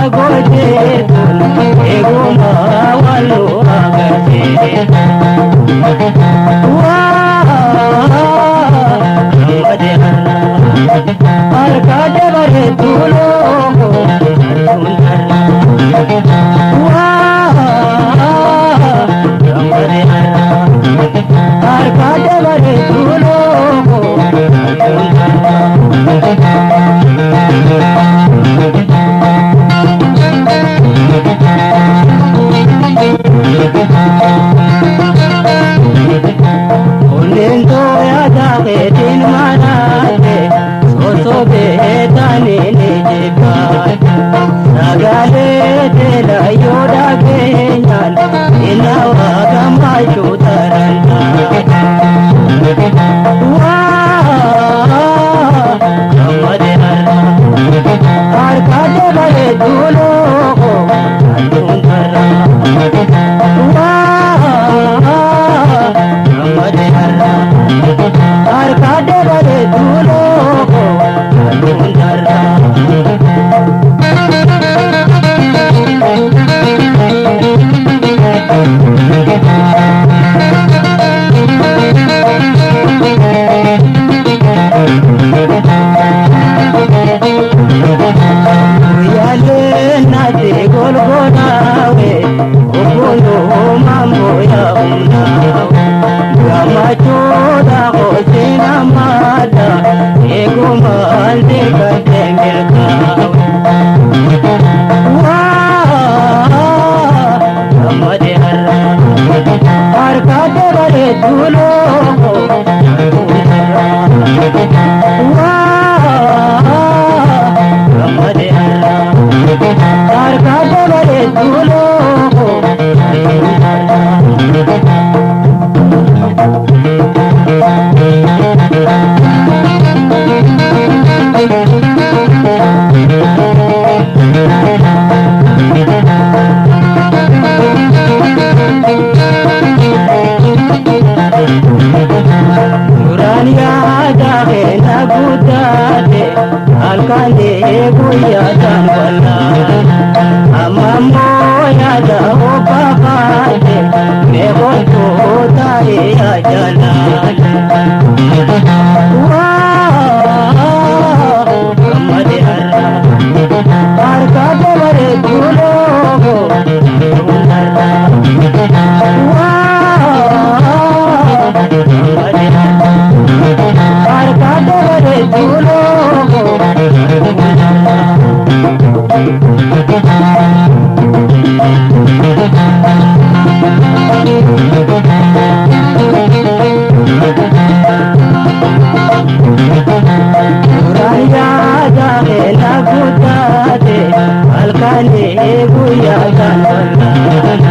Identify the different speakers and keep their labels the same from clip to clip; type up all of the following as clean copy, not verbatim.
Speaker 1: Fagoo eeguma wal agartee. Harka dabaree tuuloo harka dabaree tuuloo. Onneen tooya daakeetiin maraate sosobee taanee ni jibbaate. Sagalee teela yoo dhageenyaan inawaa gammachuu taran Waa gammade har'a harka dabaree duuloo halluun tarra. Waa gammade har'a harka dabaree duuloo halluun tarra. Guyyaalee naatti golgolaawe obboloo maamboo yaa'umnaawe. Gammachuudha hoosina maadda eegumaan deeggate milkaawe. Waa gammade har'a harka dabaree duuloo Waa gammade har'a harka dabaree duuloo. Duraan yaada keenya guddaate halkanii guyyaa kan wallaan. Amma immoo yaada obbafaate meeqotuu taa'ee ajalaan. Waa gammade har'a harka dabaree duuloo har'a. Waa gammade har'a harka dabaree duuloo har'a. Duraan yaada keenya guddaate halkanii guyyaa kan wallaan.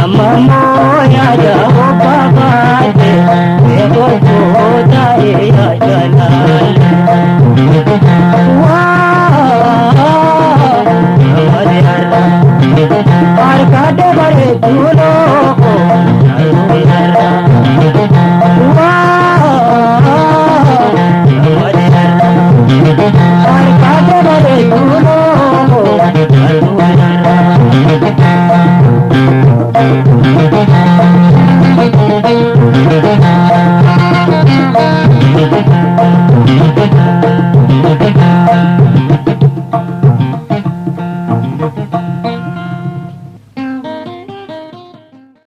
Speaker 1: Amma immoo yaada obbafaate meeqotuu taa'ee ajalaan. Waa gammade har'a harka dabaree duuloo har'a. Waa gammade har'a harka dabaree duuloo har'a.